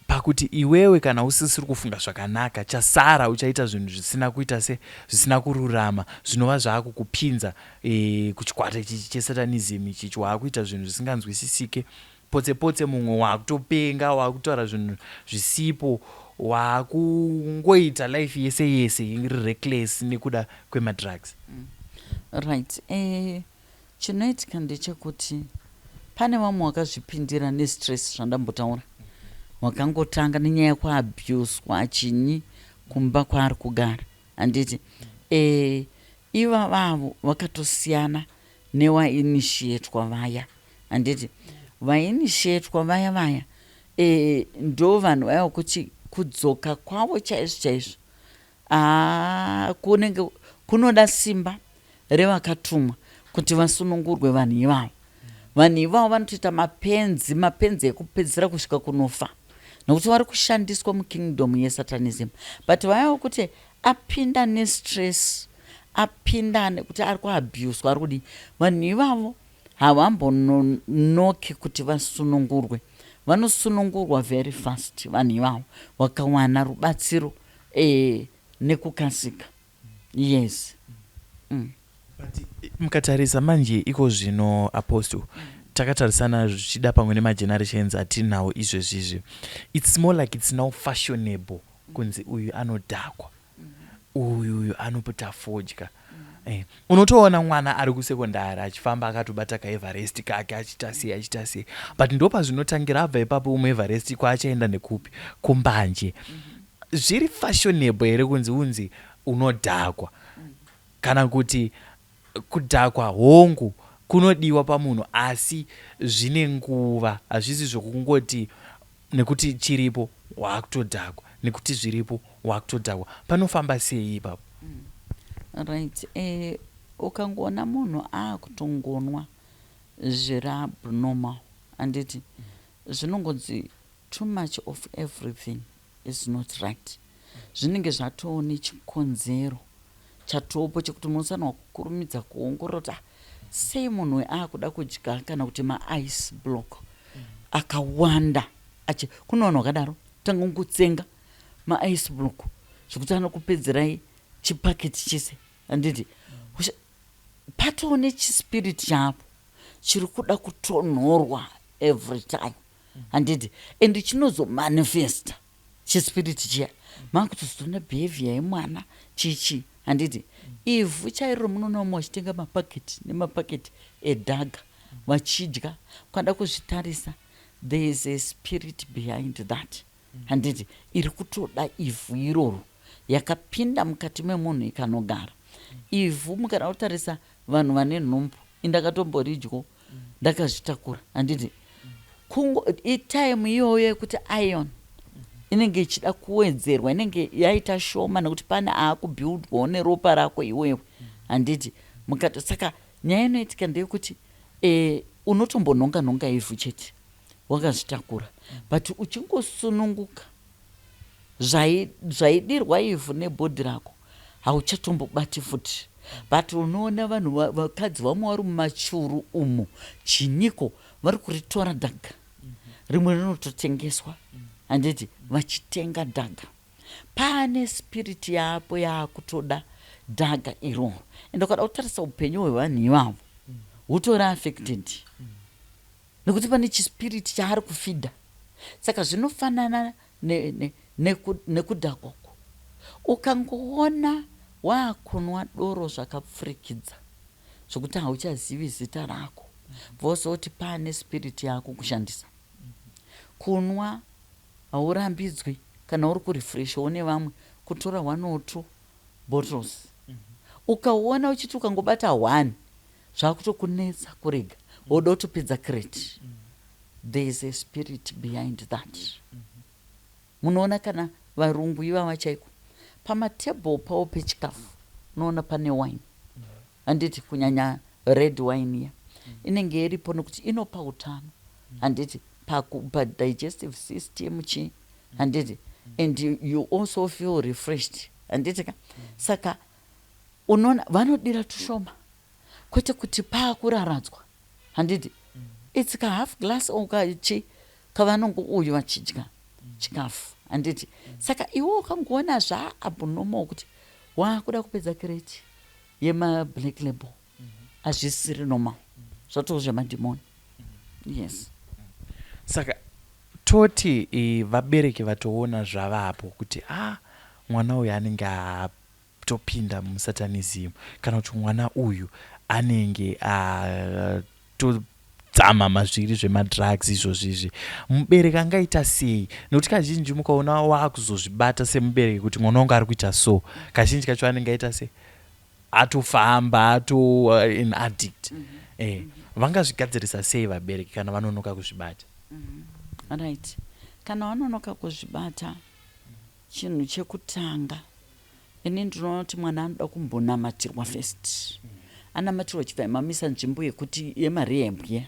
pakuti iwewe kana usisiri kufunga zvakanaka, chasara uchaita zvinhu zvisina kuita se zvisina kururama, zvinova zvaakukupinza kuchikwata ichichi chesatanism ichichi, waakuita zvinhu zvisinganzwisisike potse potse, mumwe waakutopenga, waakutaura zvinhu zvisipo, waakungoita life yese yese iri reckless nekuda kwemadrugs? Right, chinoitika ndechekuti pane vamwe vakazvipindira nestress, zvandambotaura, wakangotanga nenyaya yekuabhuswa chinyi kumba kwaari kugara, handiti? Ivavavo vakatosiyana newainitiatwa vaya, handiti? Vainitiatwa vaya vaya ndo vanhu vaya vokuti kudzoka kwavo chaizvo chaizvo, aa, kunenge kunoda simba revakatumwa kuti vasunungurwe vanhu ivavo. Vanhu ivavo vanotoita mapenzi, mapenzi ekupedzisira kusvika kunofa, nokuti vari kushandiswa mukingdom yesatanism. But vaya vokuti apinda nestress, apinda nekuti ari kuabhuswa, ari kudii, vanhu ivavo havambononoki kuti vasunungurwe. Vanosunungurwa very fast vanhu ivavo vakawana rubatsiro nekukasika, yes. But mukatarisa manje iko zvino, Apostle, takatarisana zvichida pamwe nemagenerations atinawo izvezvizvi, it's more like it's now fashionable kunzi uyu anodhakwa, uyu uyu anoputa fodya. Unotoona mwana ari kusekondari achifamba akatobata kaEverest kake, achiita sei, achiita sei, but ndo pazvinotangira. Abva ipapo muEverest kwaachaenda nekupi? Kumbanje. Zviri fashionable here kunzi unzi unodhakwa, kana kuti kudhakwa hongu kunodiwa pamunhu, asi zvine nguva? Hazvisi zvokungoti nekuti chiripo waakutodhakwa, nekuti zviripo waakutodhakwa. Panofamba sei ipapo? Right, ukangoona munhu aakutongonwa zviri abnormal, handiti zvinongonzi too much of everything is not right? Zvinenge zvatoo nechikonzero chatopo chekuti munofanirwa kukurumidza kuongorora kuti, ah, sei munhu uyu aakuda kudya kana kuti maice block akawanda? Achi kune vanhu vakadaro, tanga kungotsenga maice block zvekuti anokupedzerai chipaketi chese, handiti? Patoo nechispirit chapo chiri kuda kutonhorwa every time, handiti? And chinozomanifesta chispiriti chiya, makutozotoona behavior yemwana chichi, handiti? Ivhu chairo munoona vamwe vachitenga mapaketi nemapaketi edhaga vachidya. Ukada kuzvitarisa, there is a spirit behind that, handiti? Iri kutoda ivhu iroro, yakapinda mukati memunhu ikanogara ivhu. Mukada kutarisa vanhu vane nhumbu, indakatomboridyo, ndakazvitakura, handiti? Kungo itime iyoyo yekuti iron inenge ichida kuwedzerwa, inenge yaita shoma, nekuti pane aakubuildwawo neropa rako iwewe, handiti? Mukati saka nyaya inoitika ndeyekuti unotombonhonga nhonga ivhu chete wakazvitakura, but uchingosununguka zvaidirwa ivhu nebhodhi rako, hauchatombobati futi. But unoona vanhu vakadzi vamwe vari mumachuru umu, chinyiko, vari kuritora dhaga rimwe rinototengeswa, handiti? Vachitenga dhaga, paane spirit yapo yaakutoda dhaga iroro. Ende ukada kutarisa upenyu hwevanhu ivavo hutori affected, nekuti pane chispiriti chaari kufeeda. Saka zvinofanana nekudhakwako. Ukangoona waakunwa doro zvakapfurikidza zvokuti hauchazivi zita rako, vozoti paane spiriti yako kushandisa. Kunwa haurambidzwi kana uri kurefreshawo nevamwe, kutora one or two bottles. Ukaona uchiti ukangobata one zvakutokunetsa kurega, woda kutopedza crate, there is a spirit behind that. Munoona kana Varungu ivava chaiko, pamatable pavo pechikafu unoona pane wine, handiti? Kunyanya red wine iya inenge iripo nekuti inopa utano, handiti? Padigestive system chii, handiti? And you also feel refreshed, handiti ka? Saka unoona vanodira tushoma, kwete kuti paakuraradzwa, handiti? It's ka half glass okachi kavanongo uyu vachidya chikafu, handiti? Saka iwe ukangoona zvaabnormal kuti waakuda kupedza crate yemablack Label, hazvisiri normal, zvatoo zvemadhimoni, yes. Saka toti vabereki vatoona zvavapo kuti a ah, mwana uyu anenge atopinda musatanism, kana kuti mwana uyu anenge atodzama mazviri zvemadrugs izvozvizvi, mubereki angaita sei? Nekuti kazhinji mukaona waakuzozvibata semubereki kuti mwana wangu ari kuita so, kazhinji kacho anenge aita sei? Atofamba ato an addict. Vangazvigadzirisa sei vabereki kana vanonoka kuzvibata? Right, kana vanonoka kuzvibata, chinhu chekutanga ini ndinoona kuti mwana anoda kumbonamatirwa first. Anamatirwa, chibva mamisa nzvimbo yekuti yemarehab ye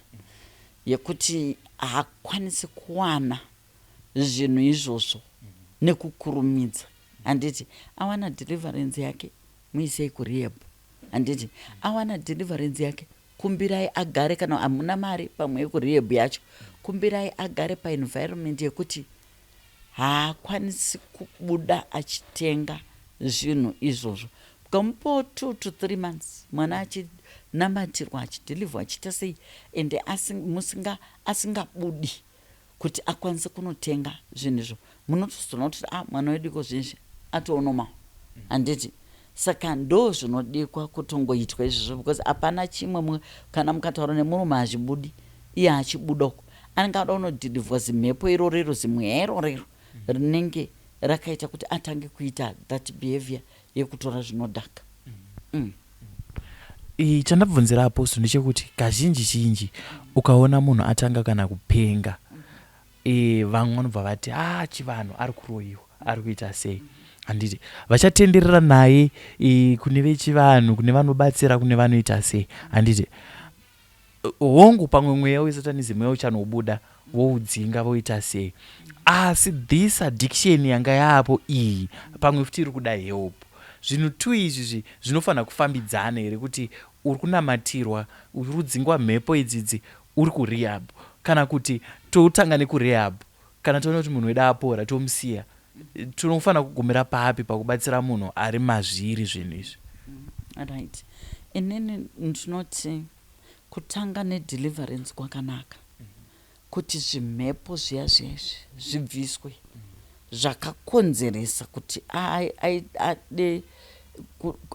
yekuti haakwanisi kuwana zvinhu izvozvo nekukurumidza, handiti? Awana deliverance yake, muisei kurehab, handiti? Awana deliverance yake, kumbirai agare, kana hamuna mari pamwe yekurehab yacho, kumbirai agare paenvironment yekuti haakwanisi kubuda achitenga zvinhu izvozvo. Mukamupawo 2 to 3 months mwana achinamatirwa, achideliverwa, achiita sei, ende asingabudi kuti akwanise kunotenga zvinhu izvo, munotozoona kuti a ah, mwana wedu iko zvinzvi atoonomawo, handiti? Saka ndo zvinodikwa kutongoitwa izvozvo, because hapana chimwe. Kana mukataura nemurume hazvibudi, iye achibuda uko anenge ada kunodeliverwa zimhepo irorero, zimweya irorero rinenge rakaita kuti atange kuita that behavior yekutora zvinodhaka. Chandabvunzira, Apostle, ndechekuti kazhinji zhinji ukaona munhu atanga kana kupenga, vamwe vanobva vati a ah, chivanhu, ari kuroyiwa, ari kuita sei, handiti? Vachatenderera naye kune vechivanhu, kune vanobatsira, kune vanoita sei, handiti? Hongu, pamwe mweya wesatanism mweya uchanobuda, voudzinga, voita sei, asi this addiction yanga yaapo iyi pamwe futi iri kuda help. Zvinhu tu izvizvi zvinofanira kufambidzana here, kuti uri kunamatirwa, uri kudzingwa mhepo idzidzi, uri kurehab, kana kuti totanga nekurehab, kana toona kuti munhu wedu apora tomusiya? Tinofanira kugumira papi pakubatsira munhu ari mazviri zvinhu izvi? Right, inini ndinoti kutanga nedeliverance kwakanaka, kuti zvimhepo zviya zviya izvi zvibviswe zvakakonzeresa kuti ade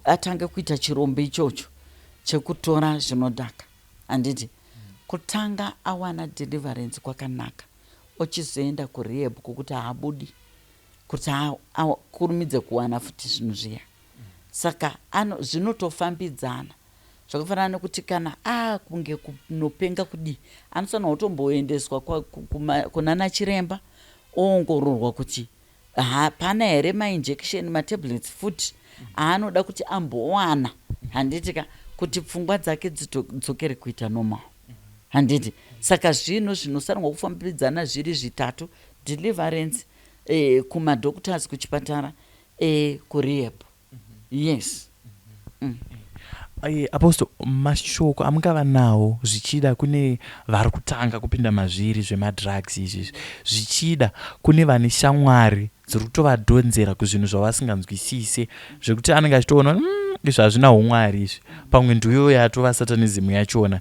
atange kuita chirombo ichocho chekutora zvinodhaka, handiti? Kutanga awana deliverance kwakanaka, ochizoenda kurehab kwokuti haabudi kuti akurumidze kuwana futi zvinhu zviya. Saka zvinotofambidzana. Zvakafanana nekuti kana akunge kunopenga kudii, anofanira kutomboendeswa kunana chiremba, oongororwa kuti hapana here mainjection, matablets futi aanoda kuti ambowana, handiti ka? Kuti pfungwa dzake dzidzokere kuita normal, handiti? Saka zvinhu zvinofanirwa kufambidzana zviri zvitatu: deliverance, kumadoctors, kuchipatara, kurehab, yes. Apostle, mashoko amungava nawo zvichida kune vari kutanga kupinda mazviri zvemadrugs izvizvi, zvichida kune vane shamwari dziri kutovadhonzera kuzvinhu zvavasinganzwisise, zvekuti anenge achitoona izvi hazvina umwari izvi, pamwe ndiyo yatova satanism yachona,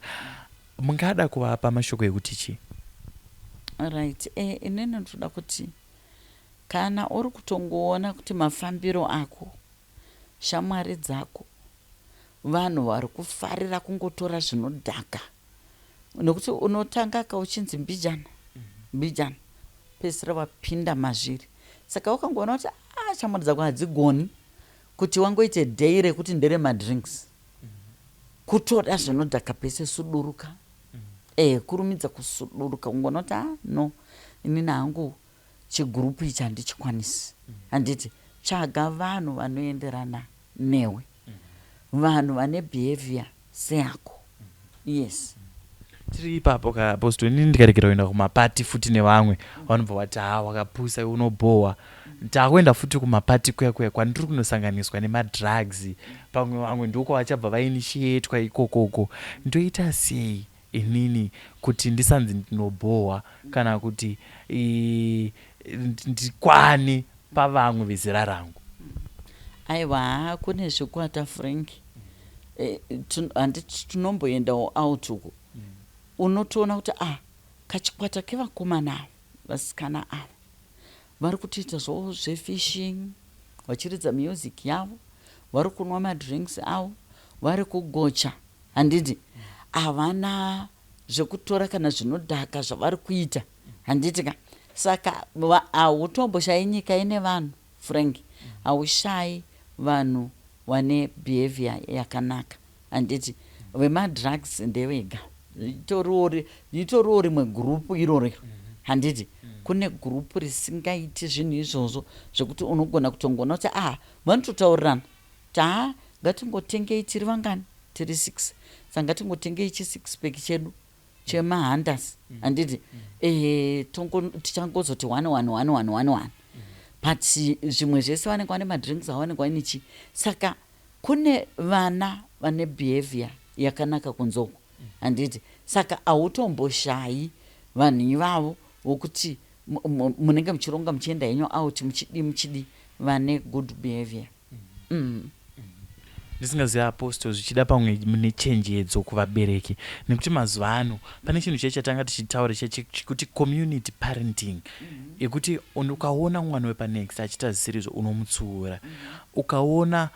mungada kuvapa mashoko ekuti chii? Right, inini ndoda kuti kana uri kutongoona kuti mafambiro ako, shamwari dzako, vanhu vari kufarira kungotora zvinodhaka, nekuti unotanga ka uchinzi mbijana mbijana, pedzisira wapinda mazviri. Saka wakangoona kuti a shamwari dzako hadzigoni kuti wangoite day rekuti nderemadrinks, kutoda zvinodhaka pese, suduruka. Kurumidza kusuduruka. Ungoona kuti a no, inini hangu. Chigurupu ichi handichikwanisi, handiti? Tsvaga vanhu vanoenderana newe, vanhu vane behavior seyako, yes. Tiri ipapo ka, Apostle, inini ndikaregera kuenda kumapati futi nevamwe vanobva vati, "Ha, wakapusa iwe, unobhohwa." Takuenda futi kumapati kuya kuya kwandiri kunosanganiswa nemadrugs, pamwe vamwe ndoko vachabva vainitiatwa ikokoko. Ndoita sei inini kuti ndisanzi ndinobhohwa kana kuti ndikwane pavamwe vezera rangu? Aiwa, kune zvikwata, Frank. Handiti tinomboendawo out uko, unotoona kuti ah, kachikwata kevakomana ava, vasikana ava vari kutoita zvavo zvefishing, vachiridza music yavo, vari kunwa madrinks avo, vari kugocha, handiti? Havana zvekutora kana zvinodhaka zvavari kuita, handiti ka? Saka hautomboshayi. Nyika ine vanhu, Frank, haushayi vanhu vane behavior yakanaka, handiti? Vemadrugs ndevega, ritoriwo rimwe gurupu iroro, handiti? Kune gurupu risingaiti zvinhu izvozvo, zvekuti unogona kutongoona kuti ah, vanototaurirana kuti, "Ha, ngatingotengei, tiri vangani? Tiri 6, saka ngatingotengei chi6 pack chedu chemahandas, handiti? Tichangozoti 1 1 1 1 1 1." But zvimwe zvese vanenge vane madrinks avo, vanenge vaine chii. Saka kune vana vane behavior yakanaka kunzoko, handiti? Saka hautomboshayi vanhu ivavo vokuti munenge muchironga, muchienda henyu out, muchidi muchidi, vane good behavior. Ndisingazivi, Apostle, zvichida pamwe mune chenjedzo kuvabereki, nekuti mazuva ano pane chinhu chiye chatanga tichitaura chekuti community parenting, yekuti ukaona mwana wepanext achiita zvisiri unomutsiura. Ukaona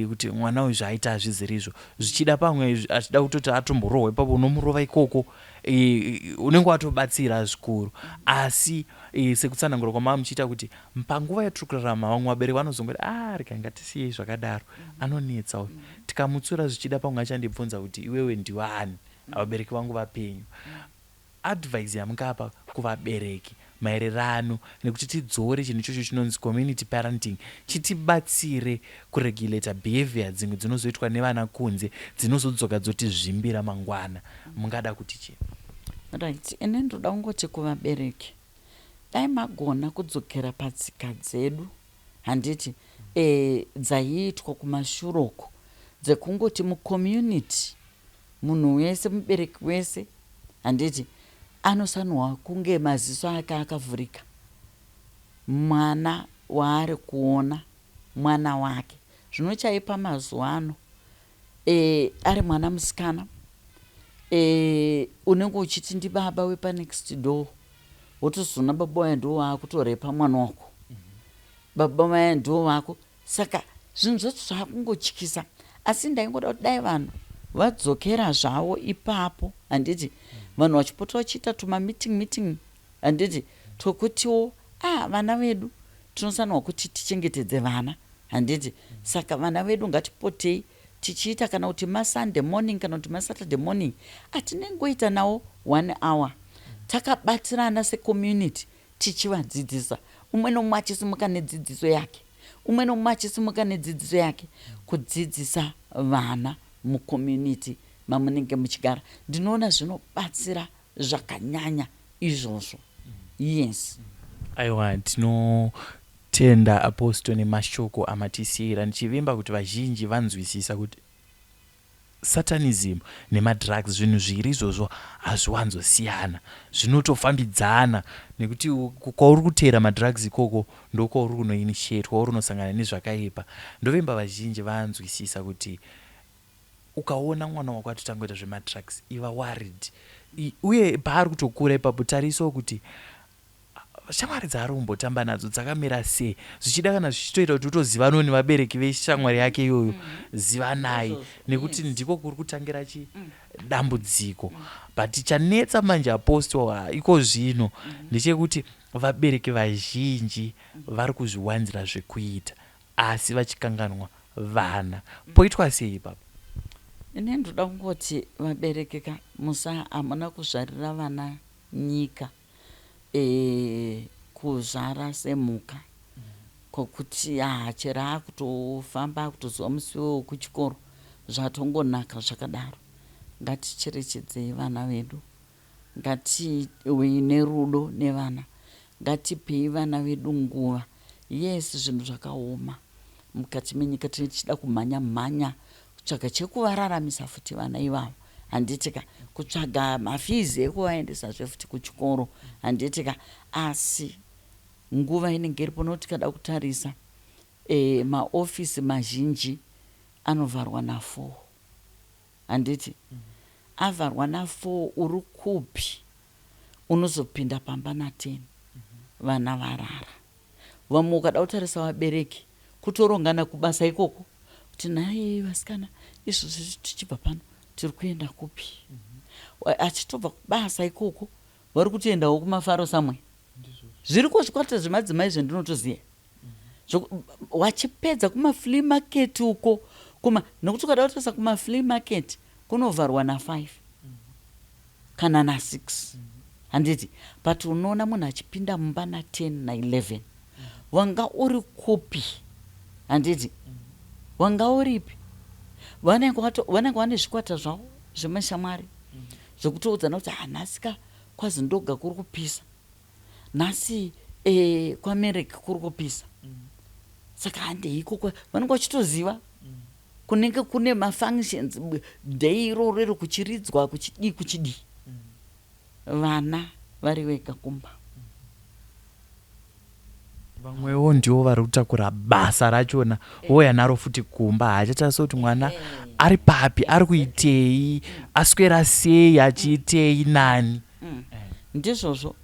kuti mwana uyu zvaaita hazvizirizvo, zvichida pamwe achida kutoti atomborohwa ipapo, unomurova ikoko. Unenge watobatsira zvikuru. Asi sekutsanangura kwamava muchiita kuti panguva yatiri kurarama, vamwe vabereki vanozongoti, "A, rega, ngatisiyei zvakadaro, anonetsa uyu. Tikamutsiura, zvichida pamwe achandibvunza kuti, 'Iwewe ndiwani? Vabereki vangu vapenyu.'" Advice yamungapa kuvabereki maererano nekuti tidzore chinhu ichocho chinonzi community parenting, chitibatsire kuregulata behavior dzimwe dzinozoitwa nevana kunze, dzinozodzoka dzotizvimbira mangwana, mungada kuti chii? Right, ine ndoda kungoti kuvabereki, dai magona kudzokera patsika dzedu, handiti, dzaiitwa kumashuroko, dzekungoti mucommunity munhu wese, mubereki wese, handiti, anofanirwa kunge maziso ake akavhurika, mwana waari kuona mwana wake. Zvino chaipa mazuva ano, ari mwana musikana, unenge uchiti ndibaba wepanext door, wotozoona baba vaya ndo vaakutorepa mwana wako, baba vaya ndo vako. Saka zvinhu zvacho zvaakungotyisa, asi ndaingoda kuti dai vanhu vadzokera zvavo ipapo, handiti? Vanhu vachipota vachiita tumameeting meeting, handiti, twekutiwo a vana vedu tinofanirwa kuti tichengetedze vana, handiti? Saka vana vedu ngatipotei tichiita kana kuti maSunday morning kana kuti maSaturday morning atinengoita nawo one hour takabatirana secommunity, tichivadzidzisa, umwe nomumwe achisimuka nedzidziso yake, umwe nomumwe achisimuka nedzidziso yake, kudzidzisa vana mucommunity mamunenge muchigara. Ndinoona zvinobatsira zvakanyanya izvozvo, yes. Aiwa, tinotenda, Apostle, nemashoko amatisiyira, ndichivimba kuti vazhinji vanzwisisa kuti satanism nemadrugs zvinhu zviri izvozvo hazviwanzosiyana, zvinotofambidzana, nekuti kwauri kuteera madrugs ikoko ndokwauri kunoinitiatwa, kwauri unosangana nezvakaipa. Ndovimba vazhinji vanzwisisa kuti ukaona mwana wako atotanga kuita zvemadrugs, iva worried. Uye paari kutokura ipapo, tarisawo kuti shamwari dzaari kumbotamba nadzo dzakamira sei. Zvichida kana zvichitoita kuti utozivanawo nevabereki veshamwari yake iyoyo, zivanai, nekuti ndiko kuri kutangira chidambudziko. But chanetsa manje, Apostle, iko zvino ndechekuti vabereki vazhinji vari kuzviwanzira zvekuita asi vachikanganwa vana. Poitwa sei ipapo? Ine ndoda kungoti vabereki ka, musa, hamuna kuzvarira vana nyika. Kuzvara semhuka kwokuti ah, chero akutofamba akutoziva musi wekuchikoro, zvatongonaka zvakadaro. Ngaticherechedzei vana vedu, ngativei nerudo nevana, ngatipei vana vedu nguva. Yes, zvinhu zvakaoma mukati menyika, tinenge tichida kumhanya mhanya kutsvaga chekuvararamisa futi vana ivavo, handitika? Kutsvaga mafizi ekuvaendesazve futi kuchikoro, handitika? Asi nguva inenge iripo, nokuti tikada kutarisa maofisi mazhinji anovharwa na4, handiti? Avharwa na4, uri kupi? Unozopinda pamba na10, vana varara. Vamwe ukada kutarisa vabereki kutorongana kubasa ikoko kuti, "Nhai vasikana, izvozvi tichibva pano tiri kuenda kupi?" Achitobva kubasa ikoko vari kutoendawo kumafaro samwe. Zviriko zvikwata zvemadzimai zvendinotoziva, wachipedza kumaflea market uko kuma, nokuti ukada kutarisa kumaflea market kunovharwa na5 kana na6, handiti? But unoona munhu achipinda mumba na10, na11. Wanga uri kupi, handiti? Wanga uripi? Vanenge vane zvikwata zvavo zvemashamwari zvekutoudzana kuti, "Hanhasika kwaZindoga kuri kupisa nhasi, kwaMereki kuri kupisa, saka handei ikoko." Vanenge vachitoziva kunenge kune mafunctions day iroro iro, kuchiridzwa, kuchidii kuchidii, vana vari vega kumba. Vamwewo ndivo vari kutakura basa rachona, vouya naro futi kumba. Haachatarisa kuti mwana ari papi, ari kuitei, aswera sei, achiitei, nani. Ndizvozvo.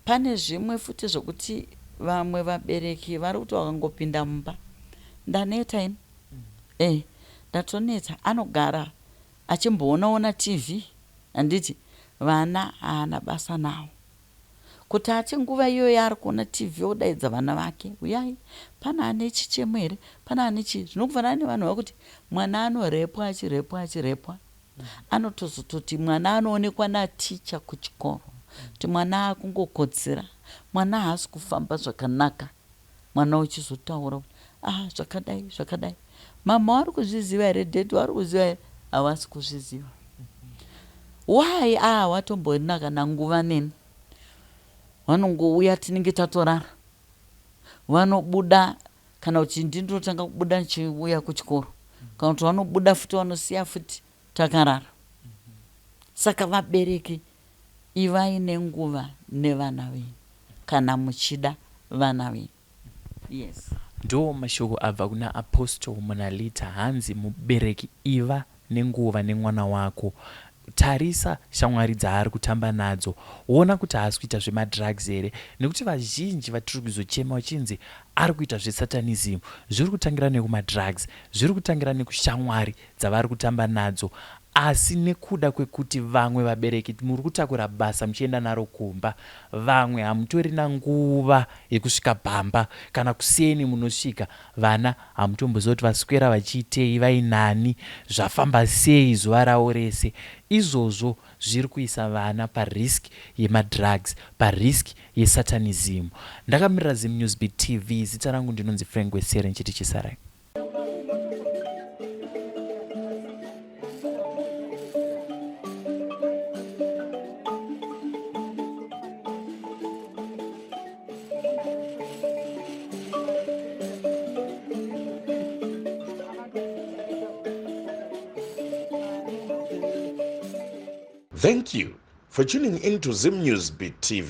Pane zvimwe futi zvokuti vamwe vabereki vari kuti vakangopinda mumba, "Ndaneta ini, ndatoneta." Anogara achimboonaona TV, handiti? Vana haana basa navo. Kuti ati nguva iyoyo ari kuona TV, odaidza vana vake, "Uyai, pane ane chichemo here? Pane ane chii?" Zvinokufanana nevanhu vakuti mwana anorepwa, achirepwa, achirepwa, anotozototi mwana anoonekwa naticha kuchikoro kuti mwana akungokotsera, mwana haasi kufamba zvakanaka. Mwana uchizotaura kuti, "Ah, zvakadai zvakadai." Mama vari kuzviziva here? Daddy vari kuziva here? Havasi kuzviziva. Why? Ah, watomborina kana nguva neni. Vanongouya tinenge tatorara, vanobuda, kana kuti ndinotanga kubuda ndichiuya kuchikoro, kana kuti vanobuda futi, vanosiya futi takarara. Saka vabereki, ivai nenguva nevana venyu kana muchida vana venyu, yes. Ndo mashoko abva kuna Apostle Munalita. Hanzi mubereki, iva nenguva nemwana wako. Tarisa shamwari dzaari kutamba nadzo, ona kuti haasi kuita zvemadrugs here, nekuti vazhinji vatiri kuzochema vachinzi ari kuita zvesatanism, zviri kutangira nekumadrugs, zviri kutangira nekushamwari dzavari kutamba nadzo. Asi nekuda kwekuti vamwe vabereki muri kutakura basa muchienda naro kumba, vamwe hamutorina nguva yekusvika pamba, kana kuseni munosvika, vana hamutomboziva kuti vaswera vachiitei, vainani, zvafamba sei zuva ravo rese. Izvozvo zviri kuisa vana parisk yemadrugs, parisk yesatanism. Ndakamirira Zim News Beat TV, zita rangu ndinonzi Frank Wesere, nchiti chisarai. Thank you for tuning in to Zim News Beat TV.